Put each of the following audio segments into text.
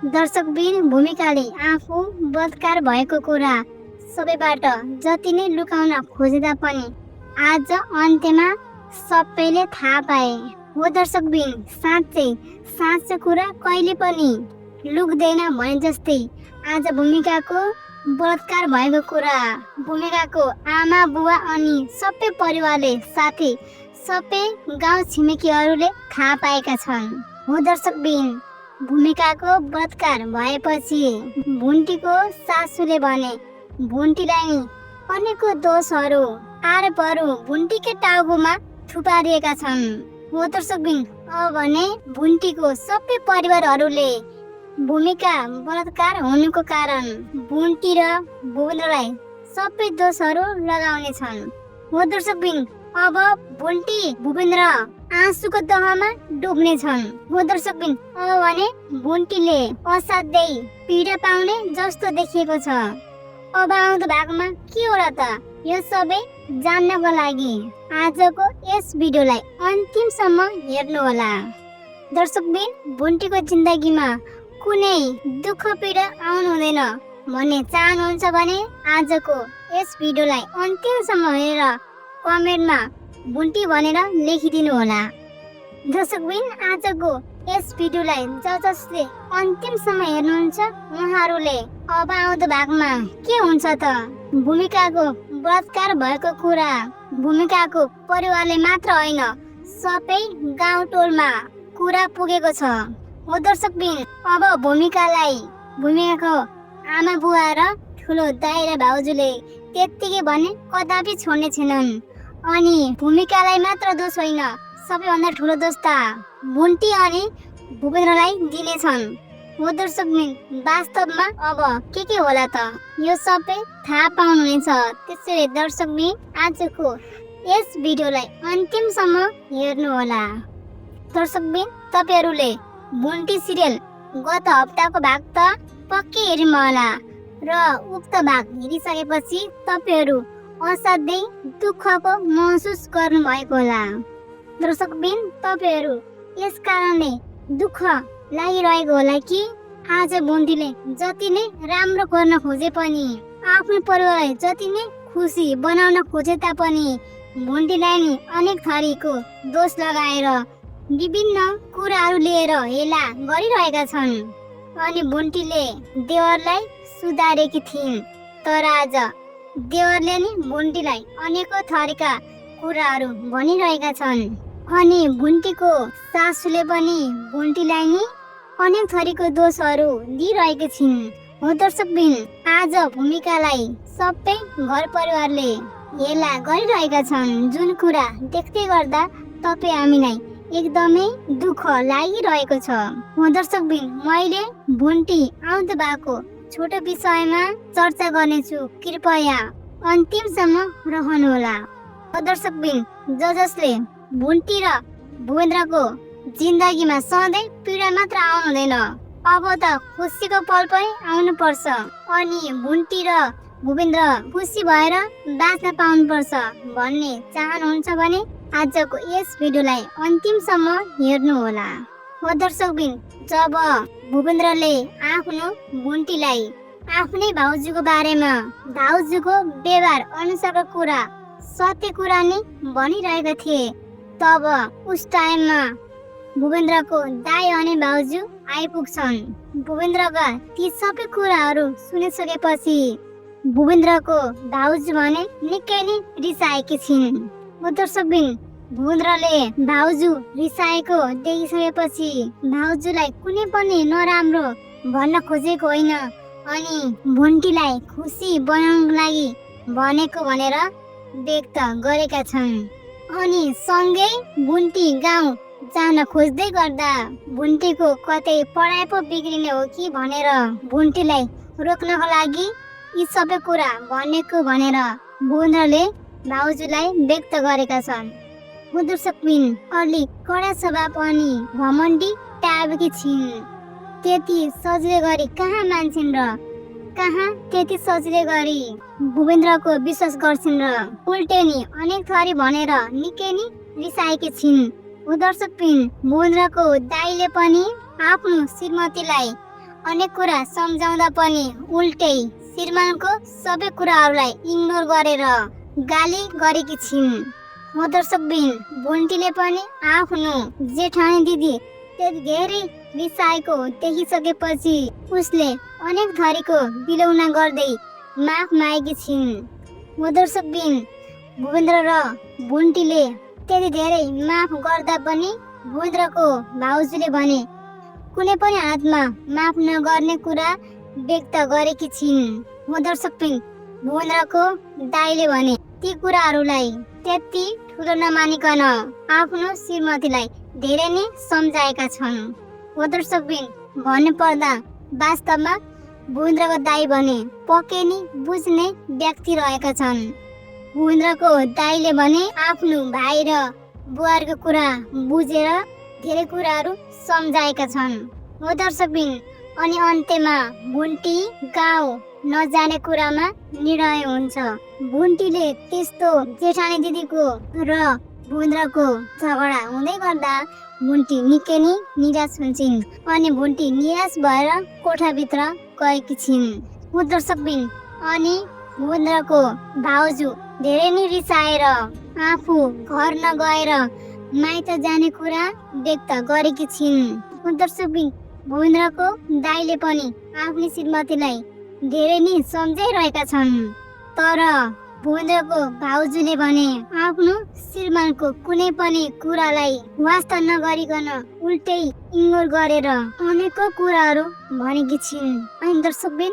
दर्शकबिन भूमिकाले आफू बलात्कार भएको कुरा सबैबाट जति नै लुकाउन खोज्दा पनि आज अन्त्यमा सबैले थाहा पाए। हो दर्शकबिन, साँच्चै कुरा कहिले पनि लुक्दैन भने जस्तै आज भूमिकाको बलात्कार भएको कुरा भूमिकाको आमा बुवा अनि सबै परिवारले साथै सबै गाउँ छिमेकीहरूले थाहा पाएका छन्। हो दर्शकबिन, भूमिकाको बलात्कार भएपछि भुन्टीको सासूले भने भुन्टीलाई नि अनेकौं दोषहरू आरोपहरू भुन्टीकै टाउकोमा थुपारिएका छन्। हो दर्शकबिन, अब भने भुन्टीको सबै परिवारहरूले भूमिका बलात्कार हुनुको कारण भुन्टी र भुवेन्द्रलाई सबै दोषहरू लगाउने छन्। हो दर्शकबिन, अब भुन्टी भुवेन्द्र आँसुको दहमा डुब्ने छन्। हो दर्शकबिन, अब भने भुन्टीले असाध्यै पीडा पाउने जस्तो देखिएको छ। अब आउँदो भागमा के होला त, यो सबै जान्नको लागि आजको यस भिडियोलाई अन्तिमसम्म हेर्नुहोला। दर्शकबिन, भुन्टीको जिन्दगीमा कुनै दुःख पीडा आउनु हुँदैन भन्ने चाहनुहुन्छ भने आजको यस भिडियोलाई अन्तिमसम्म हेरेर कमेन्टमा भुन्टी भनेर लेखिदिनु होला। दर्शकबिन, आजको यस भिडियोलाई जसले अन्तिमसम्म हेर्नुहुन्छ उहाँहरूले अब आउँदो भागमा के हुन्छ त, भूमिकाको बलात्कार भएको कुरा भूमिकाको परिवारले मात्र होइन सबै गाउँ टोलमा कुरा पुगेको छ। हो दर्शकबिन, अब भूमिकाको आमा बुवा र ठुलो दाइ र भाउजूले त्यत्तिकै भने कदापि छोड्ने छैनन्। अनि भूमिकालाई मात्र दोष होइन, सबैभन्दा ठुलो दोष त भुन्टी अनि भुवेन्द्रलाई दिनेछन्। हो दर्शकबिन, वास्तवमा अब के होला त, यो सबै थाहा पाउनुहुनेछ। त्यसैले दर्शकबिन, आजको यस भिडियोलाई अन्तिमसम्म हेर्नुहोला। दर्शकबिन, तपाईहरूले भुन्टी सिरियल गत हप्ताको भाग त पक्कै हेर्नु होला र उक्त भाग हेरिसकेपछि तपाईहरू असाध्यै दुःखको महसुस गर्नुभएको होला। दर्शकबिन, तपाईहरू यस कारणले दुःख लागिरहेको होला कि आज भुन्टीले जति नै राम्रो गर्न खोजे पनि आफ्नो परिवारलाई जति नै खुसी बनाउन खोजे तापनि भुन्टीलाई नि अनेक थरीको दोष लगाएर विभिन्न कुराहरू लिएर हेला गरिरहेका छन्। अनि भुन्टीले देवरलाई सुधारेकी थिइन्, तर आज देवरले नि भुन्टीलाई अनेकौं थरीका कुराहरू भनिरहेका छन्। अनि भुन्टीको सासूले पनि भुन्टीलाई नि अनेक थरीको दोषहरू दिइरहेकी छिन्। हो दर्शकबिन, आज भूमिकालाई सबै घर परिवारले हेला गरिरहेका छन्, जुन कुरा देख्दै गर्दा तपाईँ हामीलाई एकदमै दुःख लागिरहेको छ। हो दर्शकबिन, मैले भुन्टी आउँदो भएको छोटो विषयमा चर्चा गर्नेछु, कृपया अन्तिमसम्म रहनुहोला। हो दर्शकबिन, जसले भुन्टी र भुवेन्द्रको जिन्दगीमा सधैँ पीडा मात्र आउनु हुँदैन, अब त खुसीको पल पनि आउनु पर्छ। अनि भुन्टी र भुवेन्द्र खुसी भएर बाँच्न पाउनुपर्छ भन्ने चाहनुहुन्छ भने आजको यस भिडियोलाई अन्तिमसम्म हेर्नुहोला। हो दर्शकबिन, जब भुवेन्द्रले आफ्नो भुन्टीलाई आफ्नै भाउजूको बारेमा भाउजूको व्यवहार अनुसारको कुरा सत्य कुरा नै भनिरहेका थिए, तब उस टाइममा भुवेन्द्रको दाइ अनि भाउजू आइपुग्छन्। भुवेन्द्रका ती सबै कुराहरू सुनिसकेपछि भुवेन्द्रको भाउजू भने निकै नै रिसाएकी छिन्। हो दर्शकबिन, भुवेन्द्रले भाउजू रिसाएको देखिसकेपछि भाउजूलाई कुनै पनि नराम्रो भन्न खोजेको होइन, अनि भुन्टीलाई खुसी बनाउनको लागि भनेको भनेर व्यक्त गरेका छन्। अनि सँगै भुन्टी गाउँ जान खोज्दै गर्दा भुन्टीको कतै पढाइ पो बिग्रिने हो कि भनेर भुन्टीलाई रोक्नको लागि यी सबै कुरा भनेको भनेर भुवेन्द्रले भाउजूलाई व्यक्त गरेका छन्। हो दर्शकबिन, अलि कडा स्वभाव अनि घमण्डी टाइपकी छिन्। त्यति सजिलै गरी कहाँ मान्छन् र कहाँ त्यति सजिलै गरी भुवेन्द्रको विश्वास गर्छिन् र उल्टे नि अनेक थरी भनेर निकै नै रिसाएकी छिन्। हो दर्शकबिन, भुवेन्द्रको दाइले पनि आफ्नो श्रीमतीलाई अनेक कुरा सम्झाउँदा पनि उल्टै श्रीमानको सबै कुराहरूलाई इग्नोर गरेर गाली गरेकी छिन्। हो दर्शकबिन, बुन्टीले पनि आफ्नो जेठानी दिदी त्यति धेरै रिसाएको देखिसकेपछि उसले अनेक थरीको बिलौना गर्दै माफ मागेकी छिन्। हो दर्शकबिन, भूपेन्द्र र बुन्टीले त्यति धेरै माफ गर्दा पनि भूपेन्द्रको भाउजूले भने कुनै पनि हालतमा माफ नगर्ने कुरा व्यक्त गरेकी छिन्। हो दर्शकबिन, भूपेन्द्रको दाइले भने ती कुराहरूलाई त्यति ठुलो नमानिकन आफ्नो श्रीमतीलाई धेरै नै सम्झाएका छन्। हो दर्शकबिन, भन्नुपर्दा वास्तवमा भूपेन्द्रको दाइ भने पक्कै नै बुझ्ने व्यक्ति रहेका छन्। भूपेन्द्रको दाइले भने आफ्नो भाइ र बुहारीको कुरा बुझेर धेरै कुराहरू सम्झाएका छन्। हो दर्शकबिन, अनि अन्त्यमा बुन्टी गाउँ नजाने कुरामा निर्णय हुन्छ। बुन्टीले त्यस्तो जेठानी दिदीको र भूपेन्द्रको झगडा हुँदै गर्दा बुन्टी निकै नै निराश हुन्छन् अनि बुन्टी निराश भएर कोठाभित्र गएकी छिन्। हो दर्शकबिन, अनि भूपेन्द्रको भाउजू धेरै नै रिसाएर आफू घर नगएर माइत जाने कुरा व्यक्त गरेकी छिन्। हो दर्शकबिन, भूपेन्द्रको दाइले पनि आफ्नो श्रीमतीलाई धेरै नै सम्झाइरहेका छन्, तर भूपेन्द्रको भाउजूले भने आफ्नो श्रीमानको कुनै पनि कुरालाई वास्ता नगरिकन उल्टै इग्नोर गरेर अनेकौं कुराहरू भनेकी छिन्। अनि दर्शकबिन,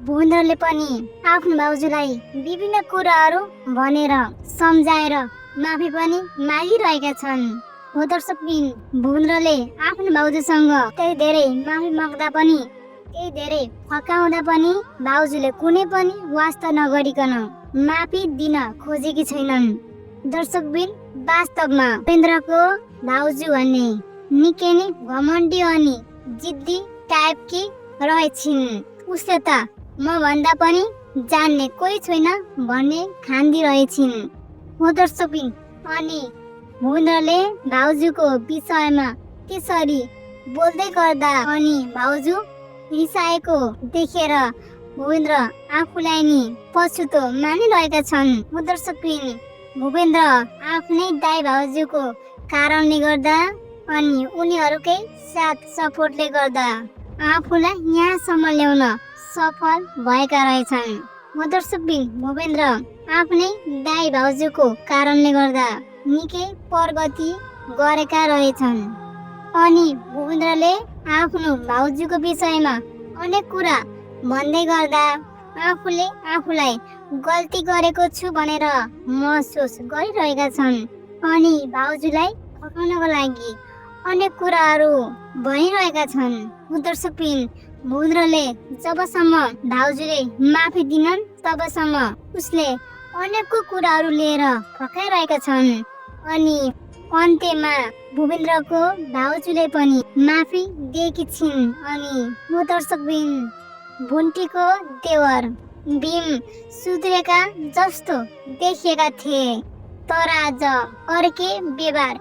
भूपेन्द्रले पनि आफ्नो भाउजूलाई विभिन्न कुराहरू भनेर सम्झाएर माफी पनि मागिरहेका छन्। हो दर्शकबिन, भूपेन्द्रले आफ्नो भाउजूसँग त्यही धेरै माफी माग्दा पनि त्यही धेरै फकाउँदा पनि भाउजूले कुनै पनि वास्ता नगरिकन माफी दिन खोजेकी छैनन्। दर्शकबिन, वास्तवमा भूपेन्द्रको भाउजू भन्ने निकै नै घमण्डी अनि जिद्दी टाइपकी रहेछिन्। उसले त म भन्दा पनि जान्ने कोही छैन भन्ने ठान्दी रहेछिन्। हो दर्शकबिन, अनि भूपेन्द्रले भाउजूको विषयमा त्यसरी बोल्दै गर्दा अनि भाउजू रिसाएको देखेर भूपेन्द्र आफूलाई नि पछुतो मानिरहेका छन्। हो दर्शकबिन, भूपेन्द्र आफ्नै दाइ भाउजूको कारणले गर्दा अनि उनीहरूकै साथ सपोर्टले गर्दा आफूलाई यहाँसम्म ल्याउन सफल भएका रहेछन्। हो दर्शकबिन, भूपेन्द्र आफ्नै दाइ भाउजूको कारणले गर्दा निकै प्रगति गरेका रहेछन् अनि भूपेन्द्रले आफ्नो भाउजूको विषयमा अनेक कुरा भन्दै गर्दा आफूले आफूलाई गल्ती गरेको छु भनेर महसुस गरिरहेका छन् अनि भाउजूलाई फकाउनको लागि अनेक कुराहरू भनिरहेका छन्। दर्शकबिन, भूपेन्द्रले जबसम्म भाउजूले माफी दिनन् तबसम्म उसले अनेकको कुराहरू लिएर फकाइरहेका छन् अनि अन्त्यमा भूपेन्द्रको भाउजूले पनि माफी दिएकी छिन् अनि म दर्शकबिन, बुन्टीको देवर भीम सुध्रेका जस्तो देखिएका थिए तर आज अर्कै व्यवहार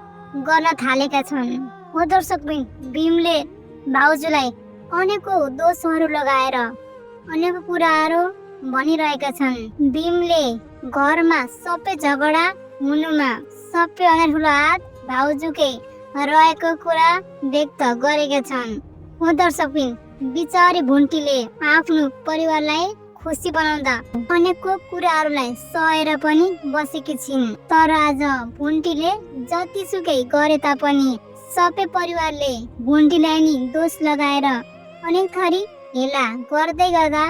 गर्न थालेका छन्। हो दर्शकबिन, भीमले भाउजूलाई अनेकौं दोषहरू लगाएर अनेक कुराहरू भनिरहेका छन्। भीमले घरमा सबै झगडा हुनुमा सबैभन्दा ठुलो हात भाउजूकै रहेको कुरा व्यक्त गरेका छन्। हो दर्शकबिन, बिचारी भुन्टीले आफ्नो परिवारलाई खुसी बनाउँदा अनेकको कुराहरूलाई सहेर पनि बसेकी छिन् तर आज भुन्टीले जतिसुकै गरे तापनि सबै परिवारले भुन्टीलाई नि दोष लगाएर अनेक थरी हेला गर्दै गर्दा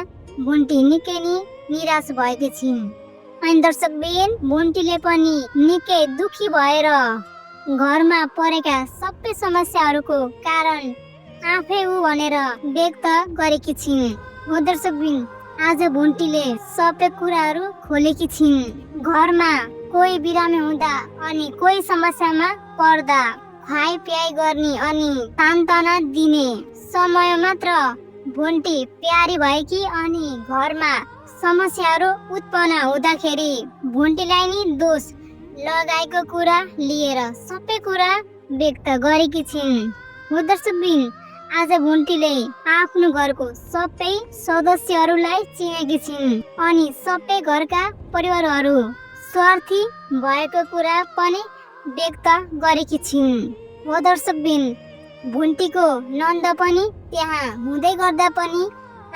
भुन्टी निकै नै निराश भएकी छिन्। अनि दर्शकबिन, भुन्टीले पनि निकै दुखी भएर घरमा परेका सबै समस्याहरूको कारण आफै हो भनेर व्यक्त गरेकी छिन्। हो दर्शकबिन, आज भुन्टीले सबै कुराहरू खोलेकी छिन्। घरमा कोही बिरामी हुँदा अनि कोही समस्यामा पर्दा खुवाई पियाई गर्ने अनि सान्त्वना दिने समय मात्र भुन्टी प्यारी भएकी अनि घरमा समस्याहरू उत्पन्न हुँदाखेरि भुन्टीलाई नि दोष लगाएको कुरा लिएर सबै कुरा व्यक्त गरेकी छिन्। हो दर्शकबिन, आज भुन्टीले आफ्नो घरको सबै सदस्यहरूलाई चिनेकी छिन् अनि सबै घरका परिवारहरू स्वार्थी भएको कुरा पनि व्यक्त गरेकी छिन्। हो दर्शकबिन, भुन्टीको नन्द पनि त्यहाँ हुँदै गर्दा पनि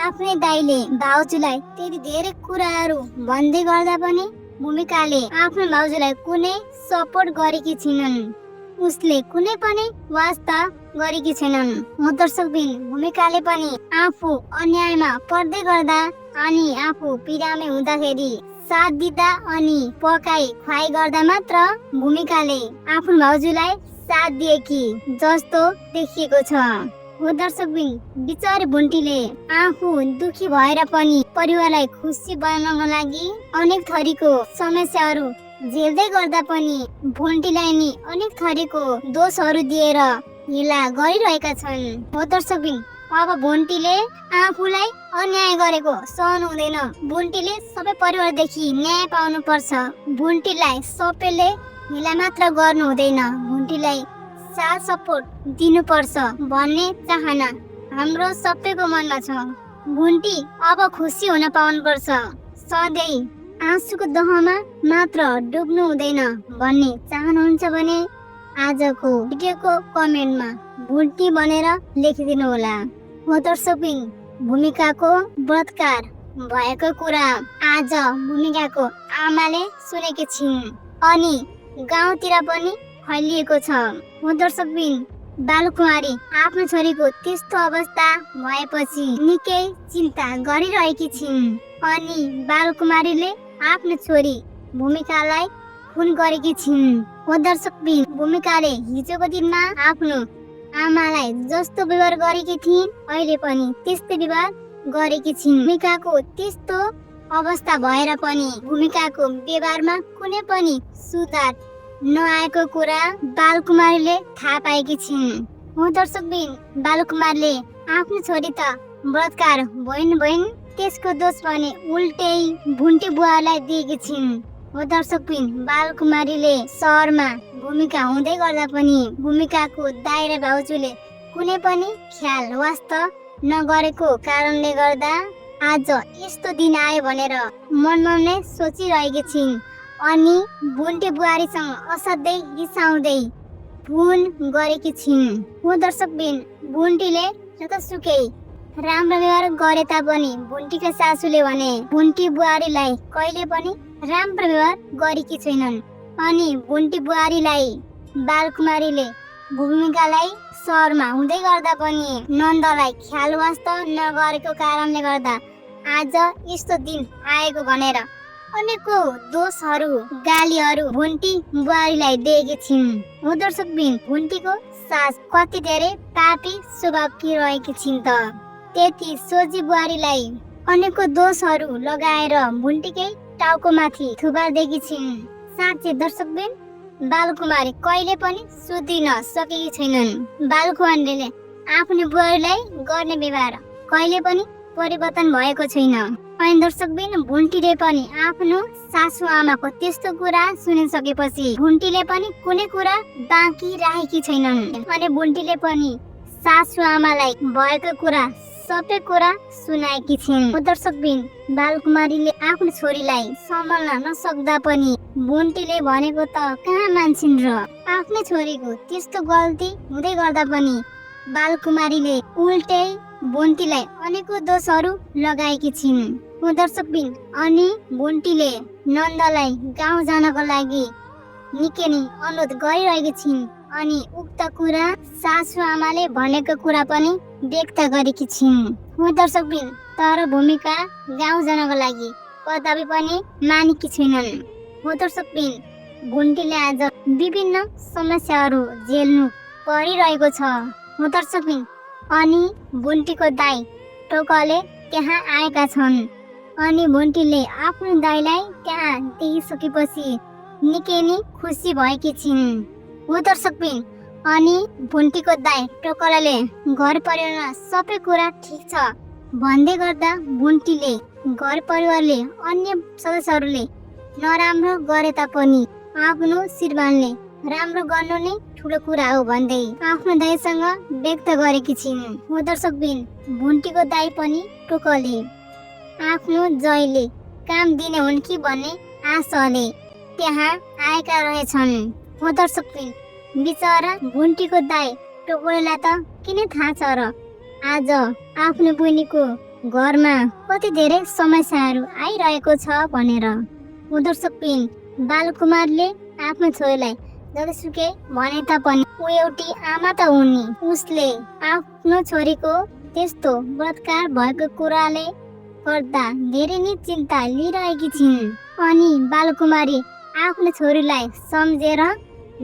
आफ्नै दाइले भाउजूलाई त्यति धेरै कुराहरू भन्दै गर्दा पनि भूमिकाले आफ्नो भाउजूलाई कुनै सपोर्ट गरेकी छैनन्। उसले कुनै पनि वास्ता गरेकी छैनन्। हो दर्शकबिन, भूमिकाले पनि आफू अन्यायमा पर्दै गर्दा अनि आफू पीडामै हुँदाखेरि साथ दिँदा अनि पकाई खुवाई गर्दा मात्र भूमिकाले आफ्नो भाउजूलाई साथ दिएकी जस्तो देखिएको छ। हो दर्शकबिन, बिचारी भुन्टीले आफू दुखी भएर पनि परिवारलाई खुसी बनाउनको लागि अनेक थरीको समस्याहरू झेल्दै गर्दा पनि भुन्टीलाई नि अनेक थरीको दोषहरू दिएर हिला गरिरहेका छन्। हो दर्शकबिन, अब भुन्टीले आफूलाई अन्याय गरेको सहन हुँदैन। भुन्टीले सबै परिवारदेखि न्याय पाउनु पर्छ। भुन्टीलाई सबैले हिला मात्र गर्नु हुँदैन, भुन्टीलाई साथ सपोर्ट दिनुपर्छ भन्ने चाहना हाम्रो सबैको मनमा छ। भुन्टी अब खुसी हुन पाउनुपर्छ, सधैँ आँसुको दहमा मात्र डुब्नु हुँदैन भन्ने चाहनुहुन्छ भने आजको भिडियोको कमेन्टमा भुन्टी भनेर लेखिदिनु होला। हो दर्शकबिन, भूमिकाको बलात्कार भएको कुरा आज भूमिकाको आमाले सुनेकी छिन् अनि गाउँतिर पनि फैलिएको छ। हो दर्शकबिन, बालकुमारी आफ्नो छोरीको त्यस्तो अवस्था भएपछि निकै चिन्ता गरिरहेकी छिन् अनि बालकुमारीले आफ्नो छोरी भूमिकालाई खुन गरेकी छिन्। हो दर्शकबिन, भूमिकाले हिजोको दिनमा आफ्नो आमालाई जस्तो व्यवहार गरेकी थिइन् अहिले पनि त्यस्तै व्यवहार गरेकी छिन्। भूमिकाको त्यस्तो अवस्था भएर पनि भूमिकाको व्यवहारमा कुनै पनि सुधार नआएको कुरा बालकुमारीले थाहा पाएकी छिन्। हो दर्शकबिन, बालकुमारीले आफ्नो छोरी त बलात्कार भइन् त्यसको दोष पनि उल्टै भुन्टी बुवालाई दिएकी छिन्। हो दर्शकबिन, बालकुमारीले सहरमा भूमिका हुँदै गर्दा पनि भूमिकाको दाइ र भाउजूले कुनै पनि ख्याल वास्ता नगरेको कारणले गर्दा आज यस्तो दिन आयो भनेर मनमा नै सोचिरहेकी छिन् अनि भुन्टी बुहारीसँग असाध्यै रिसाउँदै फोन गरेकी छिन्। हो दर्शकबिन, भुन्टीले जतासुकै राम्रो व्यवहार गरे तापनि भुन्टीका सासूले भने भुन्टी बुहारीलाई कहिले पनि राम्रो व्यवहार गरेकी छैनन् अनि भुन्टी बुहारीलाई बालकुमारीले भूमिकालाई सहरमा हुँदै गर्दा पनि नन्दलाई ख्याल वास्ता नगरेको कारणले गर्दा आज यस्तो दिन आएको भनेर अनेकौं दोषहरू गालीहरू भुन्टी बुहारीलाई दिएकी छिन्। हो दर्शकबिन, भुन्टीको सास कति धेरै पापी स्वभावकी रहेकी छिन् त त्यति सोझी बुहारीलाई अनेकौं दोषहरू लगाएर भुन्टीकै टाउकोमाथि थुपार्दैकी छिन्। साँच्चै दर्शकबिन, बालकुमारी कहिले पनि सुध्रिन सकेकी छैनन्। बालकुमारीले आफ्नो बुहारीलाई गर्ने व्यवहार कहिले पनि परिवर्तन भएको छैन अनि दर्शकबिन, भुन्टीले पनि आफ्नो सासू आमाको त्यस्तो कुरा सुनिसकेपछि भुन्टीले पनि कुनै कुरा बाँकी राखेकी छैनन् अनि भुन्टीले पनि सासू आमालाई भएको कुरा सबै कुरा सुनाएकी छिन्। दर्शकबिन, बालकुमारीले आफ्नो छोरीलाई सम्हाल्न नसक्दा पनि भुन्टीले भनेको त कहाँ मान्छन् र आफ्नै छोरीको त्यस्तो गल्ती हुँदै गर्दा पनि बालकुमारीले उल्टै भुन्टीलाई अनेकौं दोषहरू लगाएकी छिन्। दर्शकबिन, अनि भुन्टीले नन्दलाई गाउँ जानको लागि निकै नै अनुरोध गरिरहेकी छिन् अनि उक्त कुरा सासू आमाले भनेको कुरा पनि व्यक्त गरेकी छिन्। हो दर्शकबिन, तर भूमिका गाउँ जानको लागि कदापि पनि मानेकी छैनन्। हो दर्शकबिन, भुन्टीले आज विभिन्न समस्याहरू झेल्नु परिरहेको छ। हो दर्शकबिन, अनि भुन्टीको दाइ टोकले त्यहाँ आएका छन् अनि भुन्टीले आफ्नो दाइलाई त्यहाँ देखिसकेपछि निकै नै खुसी भएकी छिन्। हो दर्शकबिन, अनि भुन्टीको दाइ टोकलाले घर परिवारमा सबै कुरा ठिक छ भन्दै गर्दा भुन्टीले घर परिवारले अन्य सदस्यहरूले नराम्रो गरे तापनि आफ्नो श्रीमानले राम्रो गर्नु नै ठुलो कुरा हो भन्दै आफ्नो दाइसँग व्यक्त गरेकी छिन्। हो दर्शकबिन, भुन्टीको दाइ पनि टोकले आफ्नो जयले काम दिने हुन् कि भन्ने आशाले त्यहाँ आएका रहेछन्। हो दर्शकबिन, बिचरा भुन्टीको दाइ टोकलेलाई त किन थाहा छ र आज आफ्नो बहिनीको घरमा कति धेरै समस्याहरू आइरहेको छ भनेर। हो दर्शकबिन, बालकुमारले आफ्नो छोरीलाई जतिसुकै भने तापनि ऊ एउटी आमा त हुन् नि। उसले आफ्नो छोरीको त्यस्तो बलात्कार भएको कुराले गर्दा धेरै नै चिन्ता लिइरहेकी छिन्। अनि बालकुमारी आफ्नो छोरीलाई सम्झेर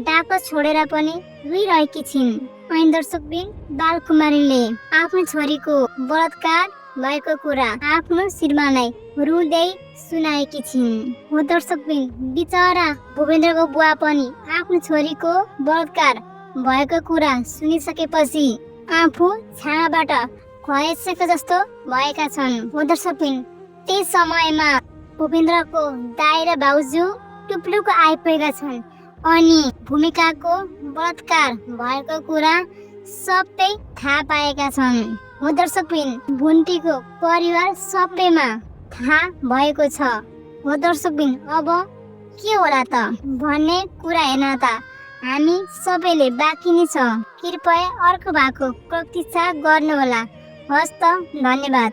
डाको छोडेर पनि रुइरहेकी छिन्। अनि दर्शकबिन, बालकुमारीले आफ्नो छोरीको बलात्कार भएको कुरा आफ्नो श्रीमानलाई रुँदै सुनाएकी छिन्। हो दर्शकबिन, बिचरा भूपेन्द्रको बुवा पनि आफ्नो छोरीको बलात्कार भएको कुरा सुनिसकेपछि आफू छानाबाट खसेको जस्तो भएका छन्। हो दर्शकबिन, त्यही समयमा भूपेन्द्रको दाइ र भाउजू टुप्लुको आइपुगेका छन् अनि भूमिकाको बलात्कार भएको कुरा सबै थाहा पाएका छन्। हो दर्शकबिन, भुन्टीको परिवार सबैमा थाहा भएको छ। हो दर्शकबिन, अब के होला त भन्ने कुरा हेर्न त हामी सबैले बाँकी नै छ। कृपया अर्को भागको प्रतीक्षा गर्नुहोला। हस्त, धन्यवाद।